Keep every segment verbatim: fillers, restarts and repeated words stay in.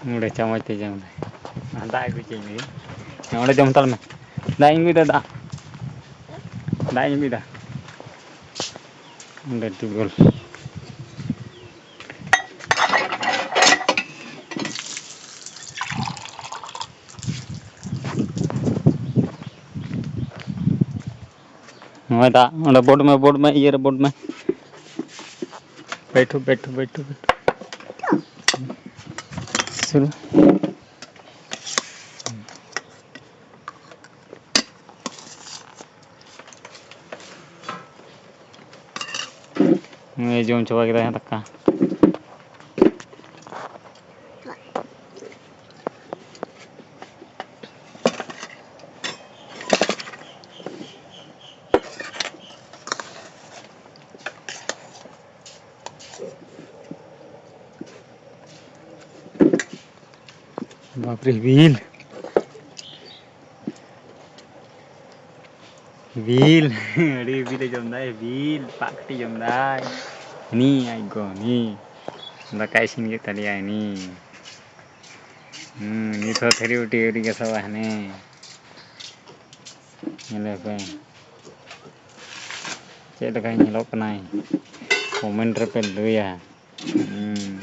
ᱚᱸᱰᱮ ᱪᱟᱢᱚᱪ ᱛᱮ ᱡᱚᱢ ᱫᱟᱭ᱾ ᱟᱨ ᱫᱟᱜ ᱟᱹᱜᱩ ᱪᱮᱫ ᱤᱧ ᱞᱟᱹᱭᱟ? ᱚᱸᱰᱮ ᱡᱚᱢ ᱦᱟᱛᱟᱲ ᱢᱮ᱾ ᱫᱟᱜ ᱤᱧ ᱟᱹᱜᱩᱭᱮᱫᱟ, ᱫᱟᱜ᱾ ᱫᱟᱜ ᱤᱧ ᱟᱹᱜᱩᱭᱮᱫᱟ᱾ ᱚᱸᱰᱮ ᱴᱤᱭᱩᱵᱽᱣᱮᱞ᱾ ᱱᱚᱜᱼᱚᱭ ᱫᱟᱜ, ᱚᱸᱰᱮ ᱵᱳᱰ ᱢᱮ, ᱵᱳᱰ ᱢᱮ, ᱤᱭᱟᱹ ᱨᱮ ᱵᱳᱰ ᱢᱮ᱾ ᱵᱮᱴᱷᱩ, ᱵᱮᱴᱷᱩ, ᱵᱮᱴᱷᱩ, ᱵᱮᱴᱷᱩ᱾ ᱥᱩᱨᱩ᱾ ᱱᱩᱭ ᱡᱚᱢ ᱪᱟᱵᱟ ᱠᱮᱫᱟᱭ ᱦᱟᱸᱜ ᱫᱟᱠᱟ᱾ ᱵᱟᱯᱨᱮ, ᱵᱤᱞ᱾ ᱵᱤᱞ᱾ ᱟᱹᱰᱤ ᱵᱤᱞᱮ ᱡᱚᱢ ᱫᱟᱭ, ᱵᱤᱞ᱾ ᱯᱟᱜ ᱠᱟᱹᱴᱤᱡ ᱡᱚᱢ ᱫᱟᱭ᱾ ᱦᱟᱹᱱᱤ ᱟᱡ ᱜᱚ, ᱦᱟᱹᱱᱤ᱾ ᱫᱟᱠᱟᱭ ᱤᱥᱤᱱ ᱠᱮᱫ ᱛᱟᱞᱮᱭᱟᱭ, ᱦᱟᱹᱱᱤ᱾ ᱦᱩᱸ, ᱱᱤᱛ ᱦᱚᱸ ᱛᱷᱟᱹᱨᱤ ᱵᱟᱹᱴᱤ ᱟᱹᱣᱨᱤ ᱜᱷᱟᱥᱟᱣᱟ, ᱦᱟᱱᱮ᱾ ᱧᱮᱞᱮ ᱯᱮ᱾ ᱪᱮᱫ ᱞᱮᱠᱟᱭ ᱧᱮᱞᱚᱜ ᱠᱟᱱᱟᱭ? ᱠᱚᱢᱮᱱᱴ ᱨᱮᱯᱮ ᱞᱟᱹᱭᱟ᱾ ᱦᱩᱸ᱾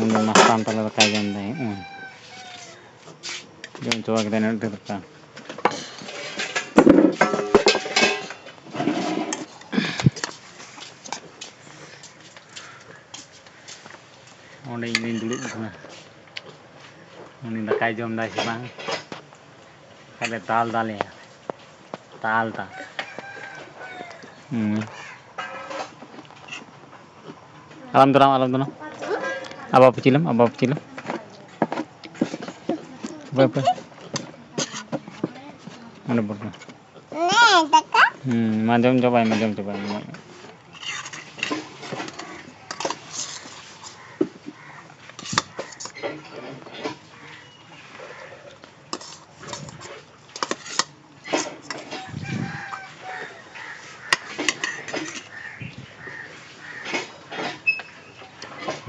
ᱩᱱᱤ ᱫᱚ ᱢᱟᱥᱛᱟᱱ ᱛᱟᱞᱮ ᱫᱟᱠᱟᱭ ᱡᱚᱢ ᱫᱟᱭ, ᱦᱩᱸ᱾ ᱡᱚᱢ ᱪᱟᱵᱟ ᱠᱮᱫᱟᱭ ᱩᱱᱟᱹᱜ ᱰᱷᱮᱨ ᱫᱟᱠᱟ᱾ ᱚᱸᱰᱮ ᱤᱧ ᱫᱩᱧ ᱫᱩᱲᱩᱵ ᱠᱟᱱᱟ᱾ ᱩᱱᱤ ᱫᱟᱠᱟᱭ ᱡᱚᱢ ᱫᱟᱭ ᱥᱮ ᱵᱟᱝ? ᱟᱞᱮ ᱫᱟᱞ ᱫᱟᱞᱮᱭᱟ᱾ ᱫᱟᱞ ᱫᱟ᱾ ᱦᱩᱸ᱾ ᱟᱞᱚᱢ ᱫᱚᱱᱟ, ᱟᱞᱚᱢ ᱫᱚᱱᱟ᱾ ᱟᱵᱟ ᱯᱟᱹᱪᱤᱞᱟᱢ, ᱟᱵᱟ ᱯᱟᱹᱪᱤᱞᱟᱢ᱾ ᱵᱟᱭ, ᱵᱟᱭ᱾ ᱚᱸᱰᱮ ᱵᱚᱞ ᱠᱟᱱᱟ᱾ ᱦᱩᱸ, ᱢᱟ ᱡᱚᱢ ᱪᱟᱵᱟᱭ ᱢᱮ, ᱡᱚᱢ ᱪᱟᱵᱟᱭ ᱢᱮ, ᱢᱟ᱾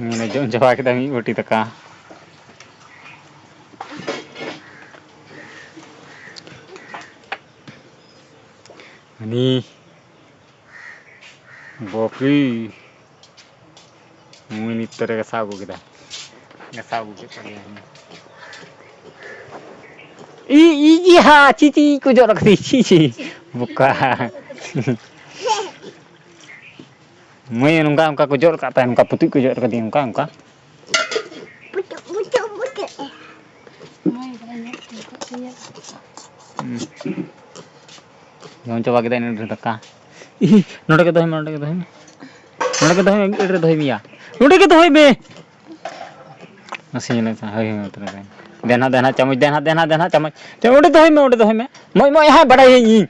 ᱢᱟᱱᱮ ᱡᱚᱢ ᱪᱟᱵᱟ ᱠᱮᱫᱟ ᱢᱤᱫ ᱵᱟᱹᱴᱤ ᱫᱟᱠᱟ᱾ ᱦᱟᱹᱱᱤ ᱵᱟᱯᱨᱮ, ᱢᱤᱱᱤᱴ ᱛᱮ ᱨᱮ ᱜᱷᱟᱥᱟᱣ ᱟᱹᱜᱩ ᱠᱮᱫᱟ, ᱜᱷᱟᱥᱟᱣ ᱟᱹᱜᱩ ᱠᱮᱫ ᱛᱟᱞᱮᱭᱟ᱾ ᱤ ᱤ ᱤ ᱦᱟ, ᱪᱤ ᱪᱤ ᱠᱚ ᱡᱚᱨ ᱠᱟᱫᱤ, ᱪᱤ ᱪᱤ ᱵᱚᱠᱟ᱾ ᱢᱟᱹᱭ ᱱᱚᱝᱠᱟ ᱚᱱᱠᱟ ᱠᱚ ᱡᱚᱨ ᱠᱟᱫ ᱛᱟᱭ, ᱱᱚᱝᱠᱟ ᱯᱩᱛᱩᱡ ᱠᱚ ᱡᱚᱨ ᱠᱟᱫᱤ, ᱚᱱᱠᱟ ᱚᱱᱠᱟ᱾ ᱵᱩᱴᱩ, ᱵᱩᱴᱩ, ᱵᱩᱴᱩ᱾ ᱦᱩᱸ᱾ ᱡᱚᱢ ᱪᱟᱵᱟ ᱠᱮᱫᱟ ᱤᱱᱟᱹᱜ ᱰᱷᱮᱨ ᱫᱟᱠᱟ᱾ ᱤᱦᱤ, ᱱᱚᱰᱮ ᱜᱮ ᱫᱚᱦᱚᱭ ᱢᱮ, ᱱᱚᱰᱮ ᱜᱮ ᱫᱚᱦᱚᱭ ᱢᱮ᱾ ᱱᱚᱰᱮ ᱜᱮ ᱫᱚᱦᱚᱭ ᱢᱮ, ᱤᱧ ᱨᱮ ᱫᱚᱦᱚᱭ ᱢᱮᱭᱟ᱾ ᱱᱚᱰᱮ ᱜᱮ ᱫᱚᱦᱚᱭ ᱢᱮ᱾ ᱱᱟᱥᱮ ᱧᱮᱞ ᱢᱮ, ᱦᱳᱭ, ᱦᱳᱭ, ᱱᱚᱛᱮ ᱨᱮ ᱫᱚᱦᱚᱭ ᱢᱮ᱾ ᱫᱮᱱ ᱦᱟᱸᱜ, ᱫᱮᱱ ᱦᱟᱸᱜ, ᱪᱟᱢᱚᱪ, ᱫᱮᱱ ᱦᱟᱸᱜ, ᱫᱮᱱ ᱦᱟᱸᱜ, ᱫᱮᱱ ᱦᱟᱸᱜ, ᱪᱟᱢᱚᱪ᱾ ᱪᱮ, ᱚᱸᱰᱮ ᱫᱚᱦᱚᱭ ᱢᱮ, ᱚᱸᱰᱮ ᱫᱚᱦᱚᱭ ᱢᱮ᱾ ᱢᱚᱡᱽ, ᱢᱚᱡᱽ, ᱦᱮᱸ, ᱵᱟᱰᱟᱭᱟᱹᱧ ᱤᱧ᱾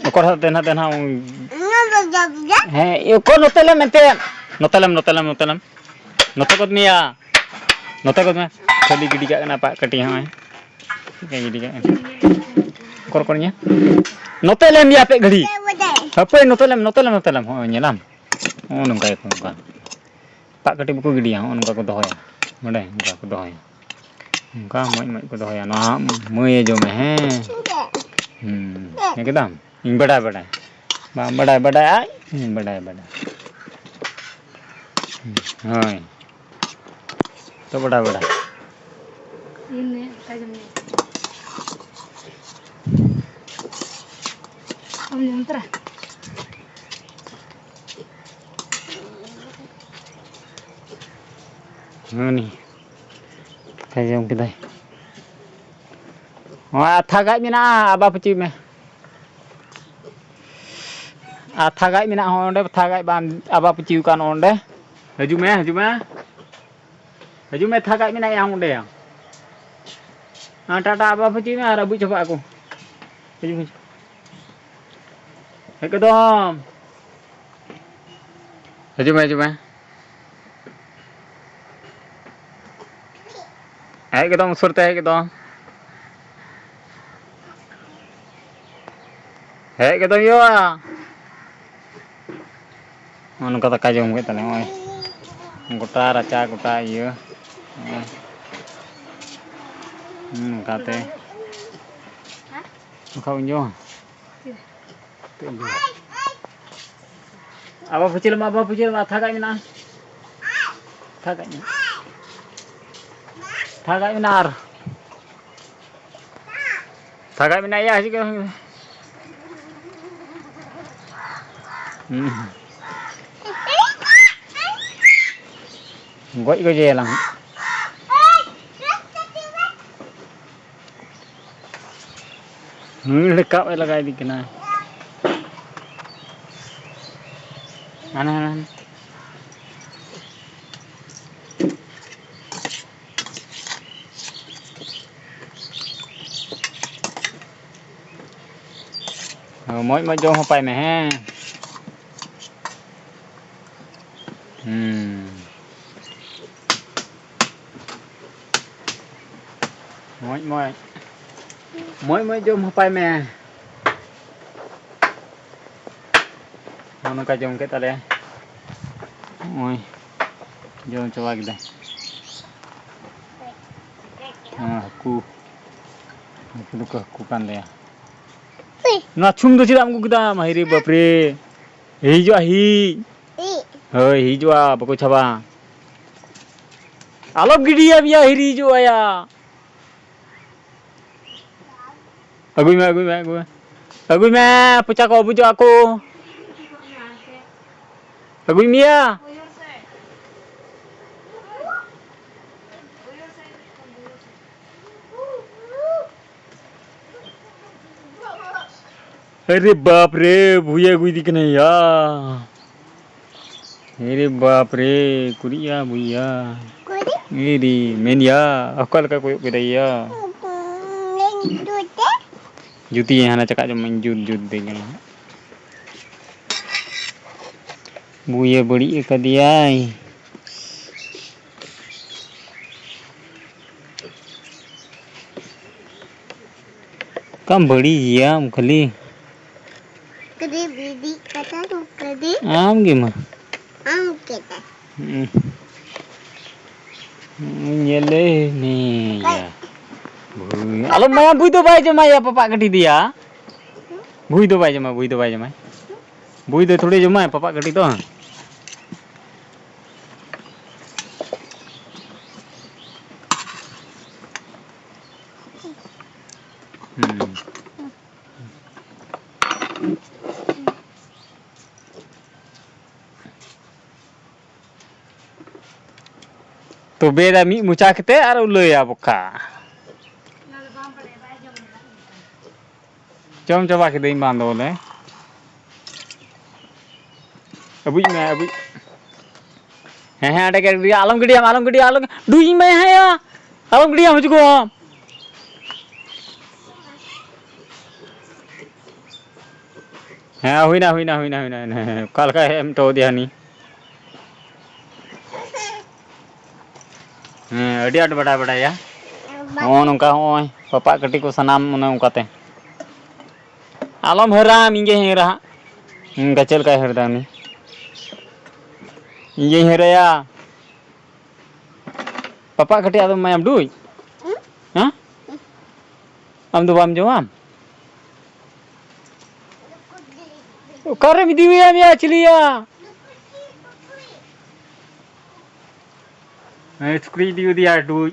ᱚᱠᱚᱭ ᱦᱟᱸᱜ ᱫᱮᱱ ᱦᱟᱸᱜ, ᱫᱮᱱ ᱦᱟᱸᱜ, ᱩᱱ-, ᱦᱮᱸ, ᱚᱠᱚᱭ ᱱᱚᱛᱮ ᱞᱮᱢ ᱮᱱᱛᱮ᱾ ᱱᱚᱛᱮ ᱞᱮᱢ, ᱱᱚᱛᱮ ᱞᱮᱢ, ᱱᱚᱛᱮ ᱞᱮᱢ᱾ ᱱᱚᱛᱮ ᱜᱚᱫ ᱢᱮᱭᱟ᱾ ᱱᱚᱛᱮ ᱜᱚᱫ ᱢᱮ᱾ ᱠᱷᱟᱹᱞᱤ ᱜᱤᱰᱤ ᱠᱟᱜ ᱠᱟᱱᱟ ᱯᱟᱜ ᱠᱟᱹᱴᱤᱡ ᱦᱚᱸᱜᱼᱚᱭ᱾ ᱪᱮᱫ ᱞᱮᱠᱟᱭ ᱜᱤᱰᱤ ᱠᱟᱜ ᱠᱟᱱᱟ? ᱚᱠᱚᱨ, ᱚᱠᱚᱨ ᱧᱟ? ᱱᱚᱛᱮ ᱞᱮᱢ ᱭᱟ ᱯᱮ ᱜᱷᱟᱹᱲᱤ᱾ ᱦᱟᱯᱳᱭ, ᱱᱚᱛᱮ ᱞᱮᱢ, ᱱᱚᱛᱮ ᱞᱮᱢ, ᱱᱚᱛᱮ ᱞᱮᱢ᱾ ᱦᱚᱸᱜᱼᱚᱭ ᱧᱮᱞᱟᱢ᱾ ᱱᱚᱜᱼᱚ ᱱᱚᱝᱠᱟ ᱜᱮᱠᱚ ᱱᱚᱝᱠᱟ᱾ ᱯᱟᱜ ᱠᱟᱹᱴᱤᱡ ᱵᱟᱠᱚ ᱜᱤᱰᱤᱭᱟ, ᱦᱚᱸᱜᱼᱚ ᱱᱚᱝᱠᱟ ᱠᱚ ᱫᱚᱦᱚᱭᱟ᱾ ᱵᱟᱰᱟᱭ? ᱱᱚᱝᱠᱟ ᱠᱚ ᱫᱚᱦᱚᱭᱟ᱾ ᱱᱚᱝᱠᱟ ᱢᱚᱡᱽ ᱢᱚᱡᱽ ᱠᱚ ᱫᱚᱦᱚᱭᱟ᱾ ᱱᱚᱣᱟ ᱦᱟᱸᱜ ᱢᱟᱹᱭᱮ ᱡᱚᱢᱟ, ᱦᱮᱸ? ᱦᱩᱸ, ᱮᱠᱫᱚᱢ᱾ ᱤᱧ ᱵᱟᱰᱟᱭ, ᱵᱟᱰᱟᱭ᱾ ᱵᱟᱢ ᱵᱟᱰᱟᱭ, ᱵᱟᱰᱟᱭ ᱟᱡ᱾ ᱤᱧ ᱵᱟᱰᱟᱭ, ᱵᱟᱰᱟᱭ᱾ ᱦᱳᱭ᱾ ᱛᱚ ᱵᱟᱰᱟᱭ, ᱵᱟᱰᱟᱭ᱾ ᱤᱧ ᱱᱮ ᱚᱠᱟ ᱡᱚᱢ ᱱᱮ᱾ ᱟᱢ ᱡᱚᱢ ᱛᱚᱨᱟ᱾ ᱦᱟᱹᱱᱤ᱾ ᱠᱟᱛᱷᱟ ᱡᱚᱢ ᱠᱮᱫᱟᱭ᱾ ᱱᱚᱣᱟ ᱟᱛᱷᱟ ᱜᱟᱡ ᱢᱮᱱᱟᱜᱼᱟ, ᱟᱵᱟ ᱯᱟᱹᱪᱤ ᱢᱮ᱾ ᱟᱨ ᱛᱷᱟᱜᱟᱡ ᱢᱮᱱᱟᱜᱼᱟ, ᱦᱚᱸ ᱚᱸᱰᱮ ᱛᱷᱟᱜᱟᱡ ᱵᱟᱝ ᱟᱵᱟ ᱯᱩᱪᱤ ᱟᱠᱟᱱ ᱚᱸᱰᱮ᱾ ᱦᱤᱡᱩᱜ ᱢᱮ, ᱦᱤᱡᱩᱜ ᱢᱮ᱾ ᱦᱤᱡᱩᱜ ᱢᱮ, ᱛᱷᱟᱜᱟᱡ ᱢᱮᱱᱟᱜᱼᱟ ᱚᱸᱰᱮ᱾ ᱦᱮᱸ, ᱴᱟᱴᱟ ᱟᱵᱟ ᱯᱩᱪᱤ ᱢᱮ ᱟᱨ ᱟᱹᱵᱩᱡ ᱪᱟᱵᱟᱜ ᱟᱠᱚ᱾ ᱦᱤᱡᱩᱜ ᱢᱮ, ᱦᱤᱡᱩᱜ ᱢᱮ᱾ ᱮᱠᱫᱚᱢ᱾ ᱦᱤᱡᱩᱜ ᱢᱮ, ᱦᱤᱡᱩᱜ ᱢᱮ᱾ ᱦᱮᱡ ᱜᱚᱫᱚᱜ ᱢᱮ ᱥᱩᱨ ᱛᱮ, ᱦᱮᱡ ᱜᱚᱫᱚᱜ᱾ ᱦᱮᱡ ᱜᱚᱫᱚᱜ ᱦᱩᱭᱩᱜᱼᱟ᱾ ᱱᱚᱜᱼᱚ ᱱᱚᱝᱠᱟ ᱫᱟᱠᱟ ᱡᱚᱢ ᱠᱮᱫ ᱛᱟᱞᱮ ᱱᱚᱜᱼᱚᱭ᱾ ᱜᱚᱴᱟ ᱨᱟᱪᱟ, ᱜᱚᱴᱟ ᱤᱭᱟᱹ᱾ ᱱᱚᱜᱼᱚᱭ᱾ ᱦᱩᱸ, ᱱᱚᱝᱠᱟᱛᱮ᱾ ᱱᱚᱝᱠᱟ ᱵᱚᱱ ᱡᱚᱢᱟ᱾ ᱟᱵᱚ ᱯᱟᱹᱪᱷᱞᱟᱹ ᱢᱟ, ᱟᱵᱚ ᱯᱟᱹᱪᱷᱞᱟᱹ ᱢᱟ, ᱛᱷᱟᱠᱟᱭ ᱢᱮᱱᱟᱜᱼᱟ᱾ ᱛᱷᱟᱠᱟᱭ ᱢᱮᱱᱟᱜᱼᱟ᱾ ᱛᱷᱟᱠᱟᱭ ᱢᱮᱱᱟᱜᱼᱟ ᱟᱨ ᱛᱷᱟᱠᱟᱭ ᱢᱮᱱᱟᱜᱼᱟ, ᱭᱟ, ᱦᱤᱡᱩᱜ ᱠᱟᱱᱟ᱾ ᱦᱩᱸ᱾ ᱜᱚᱡ ᱜᱚᱡᱮᱭᱟᱞᱟᱝ᱾ ᱦᱩᱸ, ᱨᱟᱠᱟᱵ ᱮ ᱞᱟᱜᱟ ᱤᱫᱤᱜ ᱠᱟᱱᱟ᱾ ᱦᱟᱱᱮ, ᱦᱟᱱᱮ, ᱦᱟᱱᱮ᱾ ᱢᱚᱡᱽ ᱢᱚᱡᱽ ᱡᱚᱢ ᱦᱟᱯᱟᱭ ᱢᱮ, ᱦᱮᱸ᱾ ᱦᱩᱸ᱾ ᱢᱚᱡᱽ ᱢᱚᱡᱽ, ᱢᱚᱡᱽ ᱢᱚᱡᱽ ᱡᱚᱢ ᱦᱟᱯᱟᱭ ᱢᱮ᱾ ᱱᱚᱜᱼᱚ ᱱᱚᱝᱠᱟ ᱡᱚᱢ ᱠᱮᱫ ᱛᱟᱞᱮᱭᱟ᱾ ᱱᱚᱜᱼᱚᱭ ᱡᱚᱢ ᱪᱟᱵᱟ ᱠᱮᱫᱟᱭ᱾ ᱱᱚᱣᱟ ᱦᱟᱹᱠᱩ, ᱦᱟᱹᱠᱩ ᱫᱚᱠᱚ ᱦᱟᱹᱠᱩ ᱠᱟᱱ ᱞᱮᱭᱟ᱾ ᱱᱚᱣᱟ ᱪᱷᱩᱢ ᱫᱚ ᱪᱮᱫᱟᱜ ᱮᱢ ᱟᱹᱜᱩ ᱠᱮᱫᱟ? ᱢᱟᱹᱦᱤ ᱨᱮ, ᱵᱟᱯ ᱨᱮ, ᱦᱤᱡᱩᱜᱼᱟ, ᱦᱤᱡ᱾ ᱦᱳᱭ, ᱦᱤᱡᱩᱜᱼᱟ, ᱵᱟᱠᱚ ᱪᱷᱟᱵᱟ᱾ ᱟᱞᱚᱢ ᱜᱤᱰᱤᱭᱟ, ᱢᱮᱭᱟ, ᱦᱤᱨᱤ ᱦᱤᱡᱩᱜ ᱟᱭᱟ᱾ ᱟᱹᱜᱩᱭ ᱢᱮ, ᱟᱹᱜᱩᱭ ᱢᱮ, ᱟᱹᱜᱩᱭ ᱢᱮ᱾ ᱟᱹᱜᱩᱭ ᱢᱮ, ᱯᱚᱪᱟ ᱠᱚ ᱵᱩᱡᱩᱜ ᱟᱠᱚ᱾ ᱟᱹᱜᱩᱭ ᱢᱮᱭᱟ᱾ ᱟᱨᱮ ᱵᱟᱯ ᱨᱮ, ᱵᱷᱩᱭᱟ ᱟᱹᱜᱩᱭᱮᱫᱤ ᱠᱟᱱᱟᱭ ᱭᱟ᱾ ᱟᱨᱮ ᱵᱟᱯ ᱨᱮ, ᱠᱩᱲᱤᱭᱟ ᱵᱷᱩᱭᱟ᱾ ᱠᱩᱲᱤ? ᱮᱨᱮ, ᱢᱮᱱᱭᱟ, ᱚᱠᱟ ᱞᱮᱠᱟ ᱠᱚᱭᱚᱜ ᱠᱮᱫᱟᱭ ᱭᱟ? ᱢᱮᱱ ᱡᱩᱛᱮ᱾ ᱡᱩᱛᱤᱭᱟᱹᱧ ᱦᱟᱱᱟ ᱪᱟᱠᱟ ᱡᱚᱢᱟᱹᱧ, ᱡᱩᱛ, ᱡᱩᱛ ᱫᱮ ᱠᱟᱱᱟ᱾ ᱵᱩᱭᱮ ᱵᱟᱹᱲᱤᱡ ᱟᱠᱟᱫᱮᱭᱟᱭ᱾ ᱚᱠᱟᱢ ᱵᱟᱹᱲᱤᱡ ᱜᱮᱭᱟᱢ ᱠᱷᱟᱹᱞᱤ? ᱠᱟᱹᱴᱤᱡ ᱵᱤᱰᱤ ᱠᱟᱛᱷᱟ ᱠᱚ ᱠᱟᱹᱴᱤᱡ᱾ ᱟᱢ ᱜᱮ ᱢᱟ᱾ ᱟᱢ ᱠᱮᱫᱟ᱾ ᱦᱩᱸ᱾ ᱧᱮᱞᱮ ᱱᱤᱭᱟ᱾ ᱵᱷᱩᱭ᱾ ᱟᱞᱚᱢ ᱮᱢᱟᱭᱟ, ᱵᱷᱩᱭ ᱫᱚ ᱵᱟᱭ ᱡᱚᱢᱟᱭᱟ, ᱯᱟᱯᱟᱜ ᱠᱟᱹᱴᱤᱡ ᱫᱮᱭᱟ᱾ ᱵᱷᱩᱭ ᱫᱚ ᱵᱟᱭ ᱡᱚᱢᱟ, ᱵᱷᱩᱭ ᱫᱚ ᱵᱟᱭ ᱡᱚᱢᱟᱭ᱾ ᱵᱷᱩᱭ ᱫᱚ ᱛᱷᱚᱲᱤ ᱡᱚᱢᱟᱭ, ᱯᱟᱯᱟᱜ ᱠᱟᱹᱴᱤᱡ ᱫᱚ᱾ ᱦᱩᱸ᱾ ᱛᱚᱵᱮ ᱫᱟ ᱢᱤᱫ ᱢᱚᱪᱟ ᱠᱟᱛᱮ ᱟᱨ ᱩᱞᱟᱹᱭᱟ ᱵᱚᱠᱟ᱾ ᱡᱚᱢ ᱪᱟᱵᱟ ᱠᱤᱫᱟᱹᱧ ᱵᱟᱝ ᱫᱚ ᱵᱚᱞᱮ᱾ ᱟᱹᱵᱩᱡ ᱢᱮ, ᱟᱹᱵᱩᱡ᱾ ᱦᱮᱸ, ᱦᱮᱸ, ᱚᱸᱰᱮ ᱜᱮ ᱜᱤᱰᱤᱭᱟ, ᱟᱞᱚᱢ ᱜᱤᱰᱤᱭᱟ, ᱟᱞᱚᱢ ᱜᱤᱰᱤᱭᱟ, ᱟᱞᱚᱢ, ᱰᱩᱡ ᱢᱮ, ᱦᱮᱸ ᱭᱟ᱾ ᱟᱞᱚᱢ ᱜᱤᱰᱤᱭᱟ, ᱦᱤᱡᱩᱜᱚᱜ ᱟᱢ᱾ ᱦᱮᱸ, ᱦᱩᱭᱱᱟ, ᱦᱩᱭᱱᱟ, ᱦᱩᱭᱱᱟ, ᱦᱩᱭᱱᱟ, ᱦᱩᱭᱱᱟ᱾ ᱦᱮᱸ, ᱦᱮᱸ, ᱚᱠᱟ ᱞᱮᱠᱟᱭ ᱮᱢ ᱦᱚᱴᱚ ᱟᱫᱮᱭᱟ ᱦᱟᱹᱱᱤ᱾ ᱦᱮᱸ, ᱟᱹᱰᱤ ᱟᱸᱴ ᱵᱟᱰᱟᱭ ᱵᱟᱰᱟᱭᱟ᱾ ᱱᱚᱜᱼᱚ ᱱᱚᱝᱠᱟ, ᱦᱚᱸᱜᱼᱚᱭ ᱯᱟᱯᱟᱜ ᱠᱟᱹᱴᱤᱡ ᱠᱚ ᱥᱟᱱᱟᱢ ᱚᱱᱮ ᱚᱱᱠᱟᱛᱮ᱾ ᱟᱞᱚᱢ ᱦᱟᱹᱨᱟ, ᱤᱧ ᱜᱮ ᱦᱟᱹᱨᱟ ᱦᱟᱸᱜ᱾ ᱦᱩᱸ, ᱜᱟᱪᱮ ᱞᱮᱠᱟᱭ ᱦᱟᱹᱨ ᱫᱟ ᱩᱱᱤ᱾ ᱤᱧ ᱜᱮᱧ ᱦᱟᱹᱨᱟᱭᱟ᱾ ᱯᱟᱯᱟᱜ ᱠᱟᱹᱴᱤᱡ ᱟᱫᱚ ᱮᱢᱟᱭᱟᱢ ᱰᱩᱡ? ᱦᱮᱸ? ᱟᱢ ᱫᱚ ᱵᱟᱢ ᱡᱚᱢᱟᱢ? ᱚᱠᱟᱨᱮᱢ ᱤᱫᱤᱭᱮᱭᱟ ᱢᱮᱭᱟ ᱪᱤᱞᱤᱭᱟ? ᱦᱮᱸ, ᱥᱩᱠᱨᱤ ᱤᱫᱤ ᱠᱮᱫᱮᱭᱟ ᱰᱩᱡ᱾